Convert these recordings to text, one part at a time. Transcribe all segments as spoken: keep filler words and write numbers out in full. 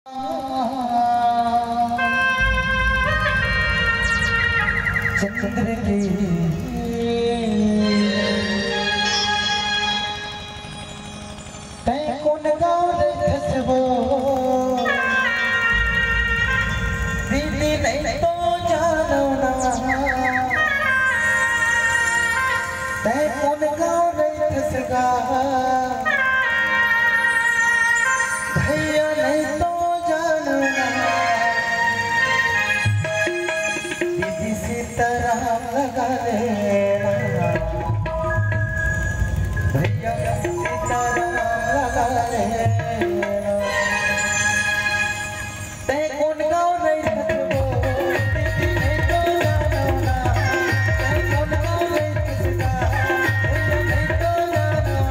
चंद्र की तैं कोन गाँव रहिथस वो? दीदी नहीं तो जानव ना। तैं कोन गाँव रहिथस गा? भैया नहीं तो जानव ना। दीदी सीताराम लगा लेना। भैया सीताराम लगा लेना। तैं कोन गाँव रहिथस वो? दीदी नहीं तो जानव ना। तैं कोन गाँव रहिथस गा? भैया नहीं तो जानव।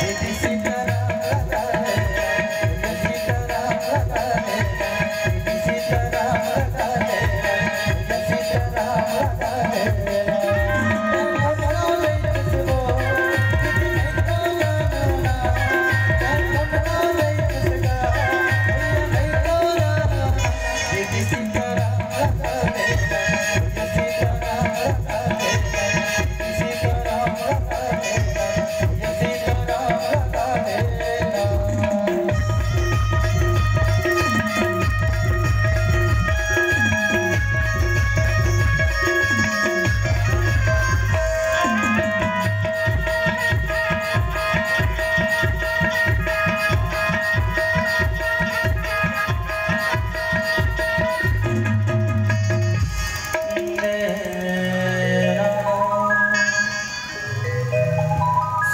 दीदी सीताराम लगा लेना।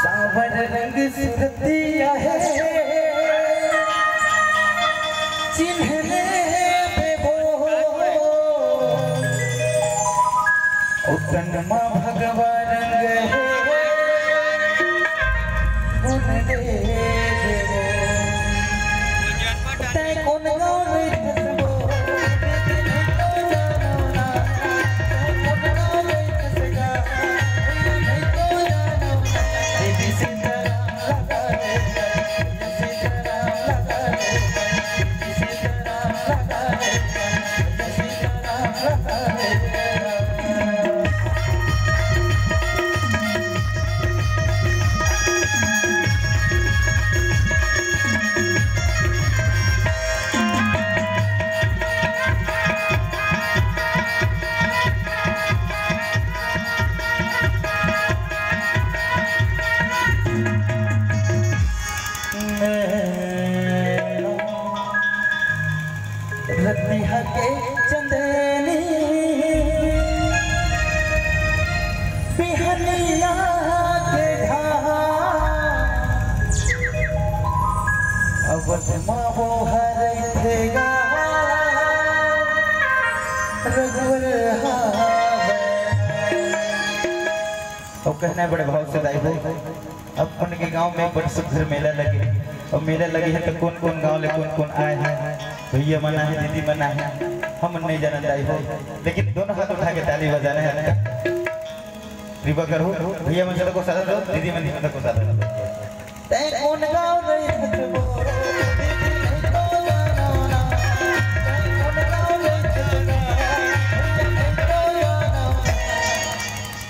सावर रंग सुरतिया हे, चिन्ह ले बेबो। ओ तन मा भगवा रंग हे, गुन ले बेबो। तैं कोन गाँव रहिथस वो? रतिहा के चंदनी बिहनिया के घाम, अवध मा वो हरथे गा रघुवर हावय। अउ कहना हे बड़े भाव से दाई हो, अपन के गांव में बड़ सुघर मेला लगे, अउ मेला लगे हे त कोन कोन गांव ले कोन कोन आए हे, भैया मन आहे, दीदी मन आहे, हमन नहीं जानन दाई हो, लेकिन दोनों हाथ उठा के ताली बजाना हे। कृपा करहू, भैया मन से तको साथ दो, दीदी मन से तको साथ दो। तैं कोन गाँव रहिथस वो?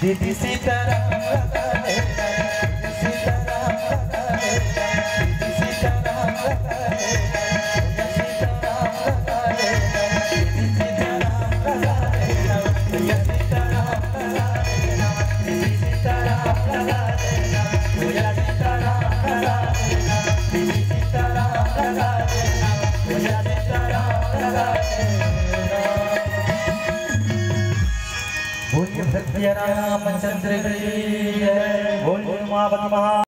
दीदी सीताराम लगा ले, सीताराम लगा ले, दीदी सीताराम लगा ले, सीताराम लगा ले, दीदी सीताराम लगा ले, सीताराम लगा ले, सीताराम लगा ले, सीताराम लगा ले, सीताराम लगा ले। बोलिए सत्य रामचंद्र की जय। बोलिए माँ बदमा